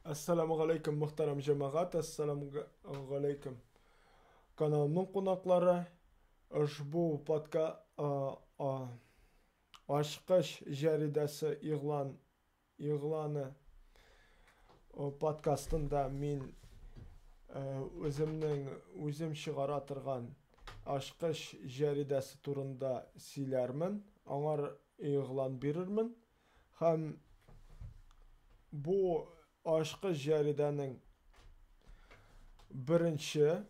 Әссәламү галәйкүм, мөхтәрәм җәмәгать, әссәламү галәйкүм каналымның кунаклары. Ошбу подка Ачкыч җәридәсе игълан игъланы подкастында мин үземнең үзем чыгара торган Ачкыч җәридәсе турында сөйләрмен, аңар игълан бирермен. Һәм бу Ачкыч җәридәнең беренче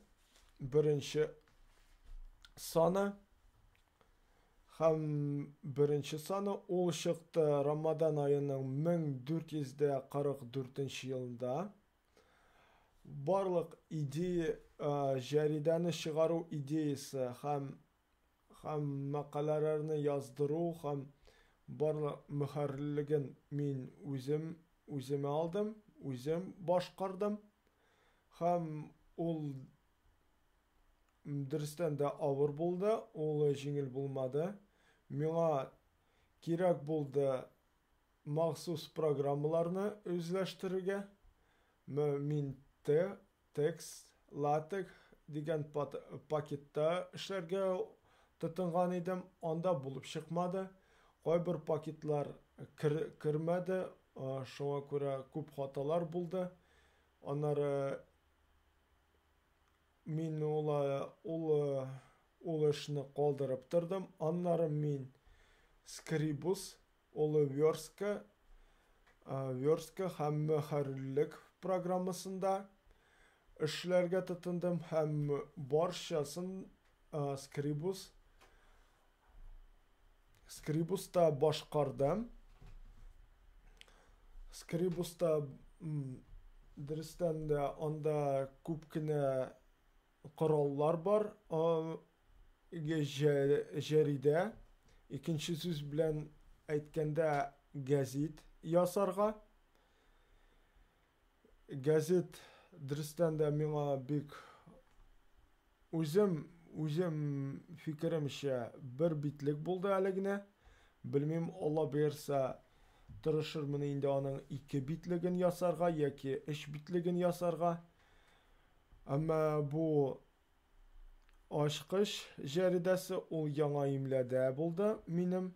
беренче саны һәм беренче саны ул чыкты Рамадан аеның 1444 елында. Барлык идея җәридәне чыгару идеясе һәм һәм мәкаләләрне яздыру һәм барлык мөхәррирлеген мин үзем үземә алдым, үзем башкардым. Һәм ул дөрестән дә авыр булды, ул җиңел булмады. Миңа кирәк булды махсус программаларны үзләштерергә. Мин Т, текст, латек дигән пакетта эшләргә тотынган идем, анда булып чыкмады. Кайбер пакетлар кермәде, шуңа күрә күп хаталар булды. Аннары мин ул ул ул эшне калдырып тордым. Аннары мин Scribus, ул верстка, верстка һәм мөхәррирлек программасында эшләргә тотындым һәм барчасын Scribus Scribus-та башкардым. Scribus-та дөрестән дә анда күп кенә кораллар бар. Җәридә, икенче сүз белән әйткәндә, гәзит ясарга. Гәзит дөрестән дә миңа бик үзем үзем фикеремчә бер битлек булды әле генә. Белмим, Алла боерса, тырышырмын инде аның ике битлеген ясарга яки өч битлеген ясарга. Әмма бу Ачкыч җәридәсе ул яңа имләдә булды минем.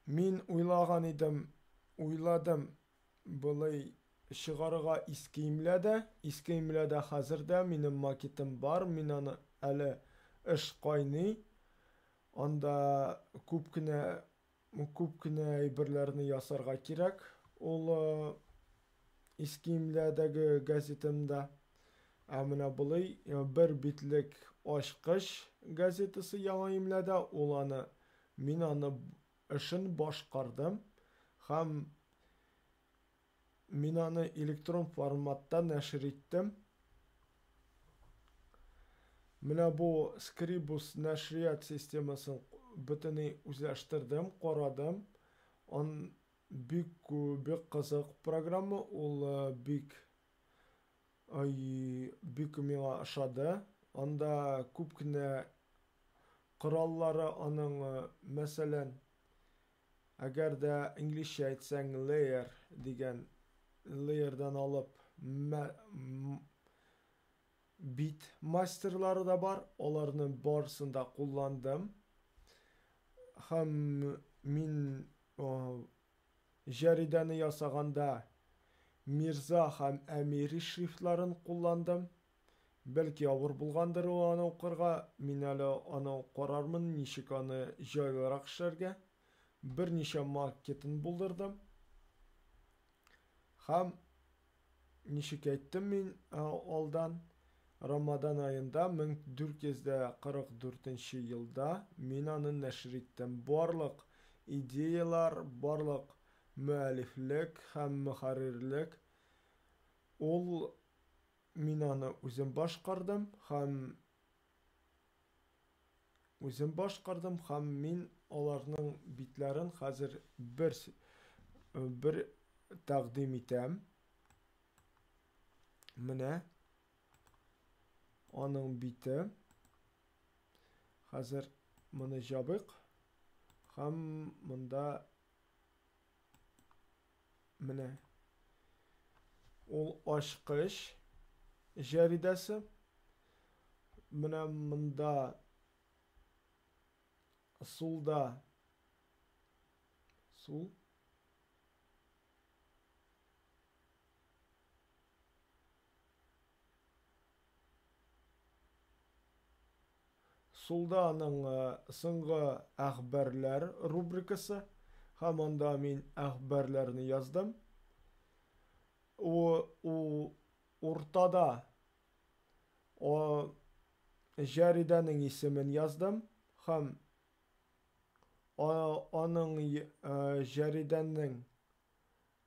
Мин уйлаган идем, уйладым, болай чыгарырга иске имләдә. Иске имләдә хәзер дә минем макетым бар, мин аны әле эш кайный. Анда күп кенә күп кенә әйберләрне ясарга кирәк. Ул иске имләдәге газетамда. Ә менә болай бер битлек Ачкыч газетасы яңа имләдә, ул аны мин аны эшен башкардым һәм мин аны электрон форматта нәшер иттем. Менә бу Scribus нәшрият системасын бөтенләй үзләштердем, карадым. Он бик бик кызык программа, ул бик ай бик миңа ошады. Анда күп кенә кораллары аның, мәсәлән, әгәр дә инглизчә әйтсәң, layer дигән layerдан алып бит мастерлары да бар, аларның барысын да кулландым. Һәм мин җәридәне ясаганда Мирза һәм Әмири шрифтларын кулландым. Бәлки авыр булгандыр ул аны укырга, мин әле аны карармын, ничек аны җайлырак эшләргә. Берничә макетын булдырдым. Һәм ничек әйттем мин алдан, Рамадан аенда 1444 елда мин аны нәшер иттем. Барлык идеялар, барлык мөәлифлек һәм мөхәррирлек ул мин аны үзем башкардым һәм үзем башкардым һәм мин аларның битләрен хәзер бер бер тәкъдим итәм. Менә аның бите. Хәзер моны җабыйк һәм монда менә. Ул Ачкыч җәридәсе. Менә монда сулда сул Сулда аның соңгы әхбәрләр рубрикасы һәм анда мин әхбәрләрне яздым. У, у уртада о җәридәнең исемен яздым һәм аның җәридәнең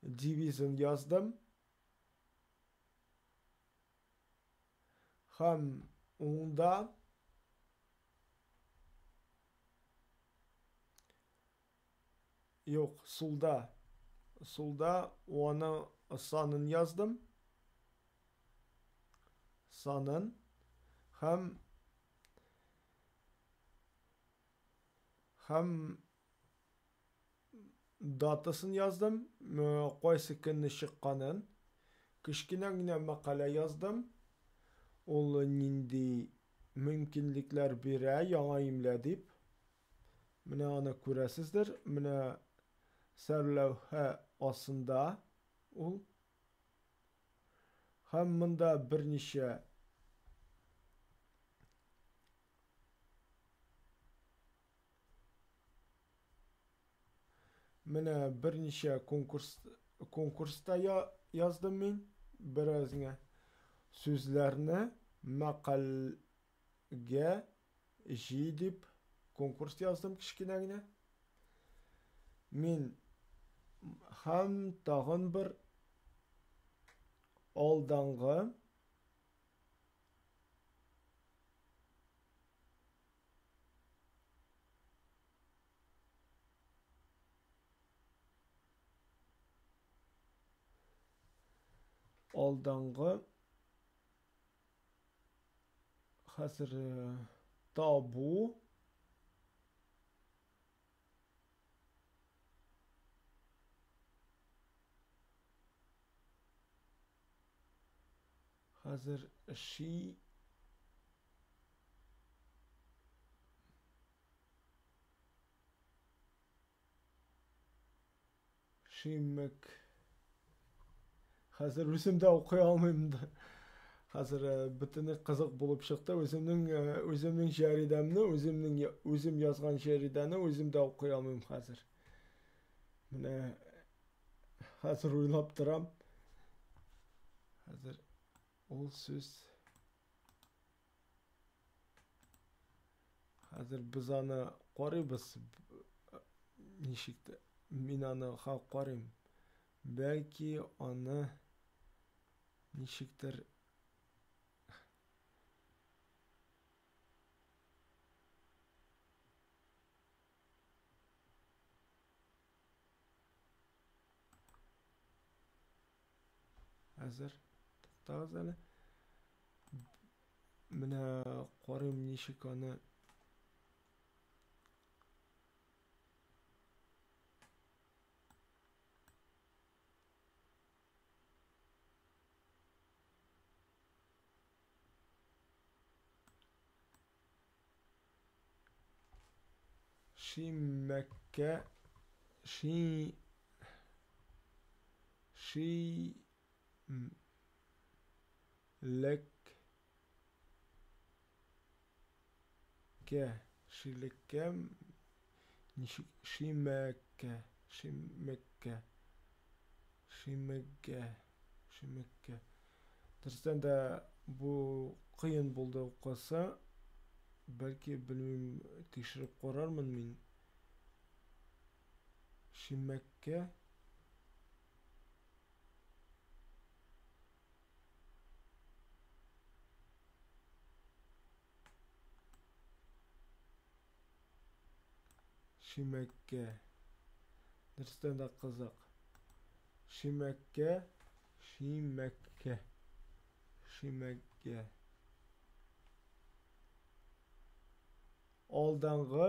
девизын яздым. Һәм уңда Юк, сулда. Сулда аның санын яздым. Санын һәм һәм датасын яздым, кайсы көнне чыкканын. Кечкенә генә мәкалә яздым. Ул нинди мөмкинлекләр бирә яңа имлә дип. Менә аны күрәсездер. Менә сәрләүһә астында ул. Һәм монда берничә Менә берничә конкурс конкурста я, яздым мин бераз генә сүзләрне мәкальгә җый дип конкурс яздым кечкенә генә. Мин һәм тагын бер алдангы Алдангы хәзер табу хәзер ши Шимек. Хәзер үзем дә укый алмыйм да. Хәзер бөтенләй кызык булып чыкты. Үземнең үземнең җәридәмне, үземнең үзем язган җәридәне үзем дә укый алмыйм хәзер. Менә хәзер уйлап торам. Хәзер ул сүз Хәзер без аны карыйбыз. Ничек тә мин аны карыйм. Бәлки аны ничектер Хәзер туктагыз әле. Менә карыйм ничек аны Шиммәккә ши ши лек кә шилеккә ничек шимәккә шимәккә шимәккә шимәккә дөрестән дә бу кыен булды укысы бәлки белмим тикшереп карармын мин шимәккә Шимәккә. Дөрестән дә кызык. Шимәккә, шимәккә. Шимәккә. Алдангы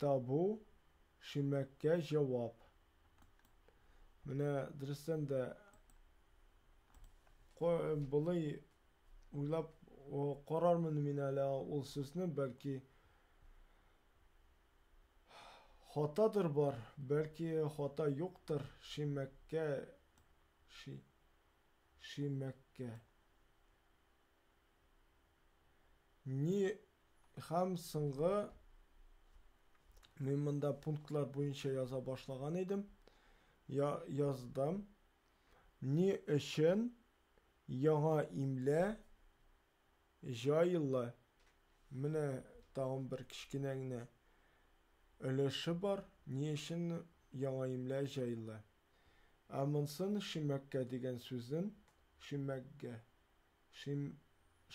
табу шимәккә җавап. Менә дөрестән дә Болай уйлап карармын мин әле ул сүзне, бәлки хатадыр бар, бәлки хата юктыр. Шимәккә, ши, шимәккә. Ни һәм соңгы мин монда пунктлар буенча яза башлаган идем. Я, яздым. Ни өчен яңа имлә җайлы? Менә тагын бер кечкенә генә өлеше бар. Ни өчен яңа имлә җайлы? Ә монсын шимәккә дигән сүзен шимәккә, шим,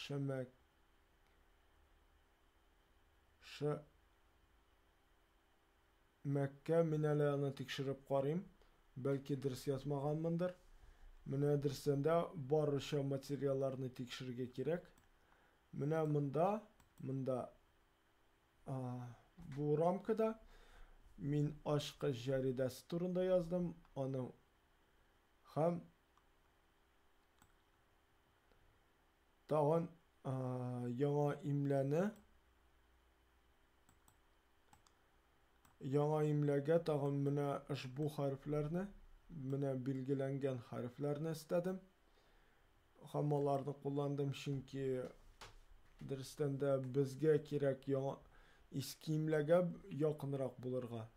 шемәк, ш, Мәккә, мин әле аны тикшереп карыйм. Бәлки дөрес язмаганмындыр. Менә дөрестән дә барча материалларны тикшерергә кирәк. Менә монда, монда бу рамкада мин ачкыч җәридәсе турында яздым, аның һәм тагын яңа имләне Яңа имләгә тагын менә ошбу хәрефләрне, менә билгеләнгән хәрефләрне өстәдем. Һәм аларны кулландым, чөнки дөрестән дә безгә кирәк яңа иске имләгә якынрак булырга.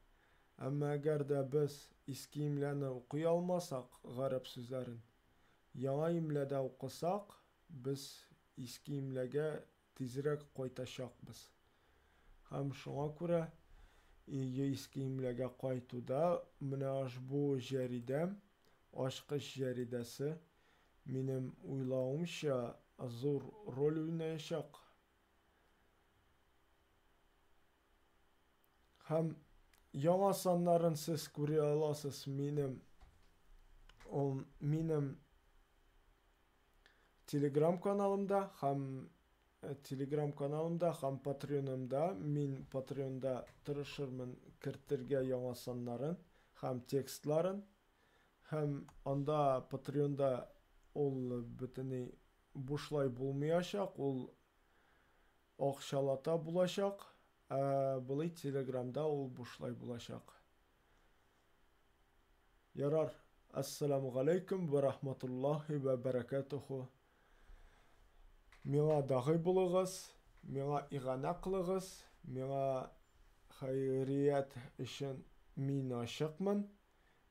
Әмма әгәр дә без иске имләне укый алмасак, гарәп сүзләрен, яңа имләдә укысак, без иске имләгә тизрәк кайтачакбыз. Һәм шуңа күрә иске имләгә кайтуда менә ошбу җәридә, ачкыч җәридәсе, минем уйлавымча, зур роль уйнаячак. Һәм яңа саннарын сез күрә аласыз минем минем Телеграм каналымда һәм Телеграм каналымда һәм Патреонымда. Мин Патреонда тырышырмын кертергә яңа саннарын һәм текстларын. Һәм анда Патреонда ул бөтенләй бушлай булмаячак, ул акчалата булачак. Ә болай Телеграмда ул бушлай булачак. Ярар. Ассаламу галәйкүм вә рахматуллахи вә бәрәкәтүһү. Миңа дагый булыгыз, миңа иганә кылыгыз, миңа хәйрият өчен мин ачыкмын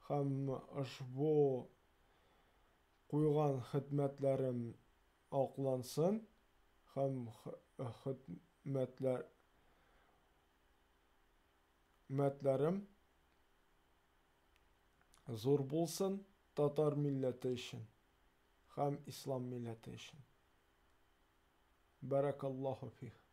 һәм ошбу куйган хезмәтләрем аклансын һәм хезмәтләр Мәтләрем зур булсын татар милләте өчен һәм ислам милләте өчен. Бәрәкаллаһу фих.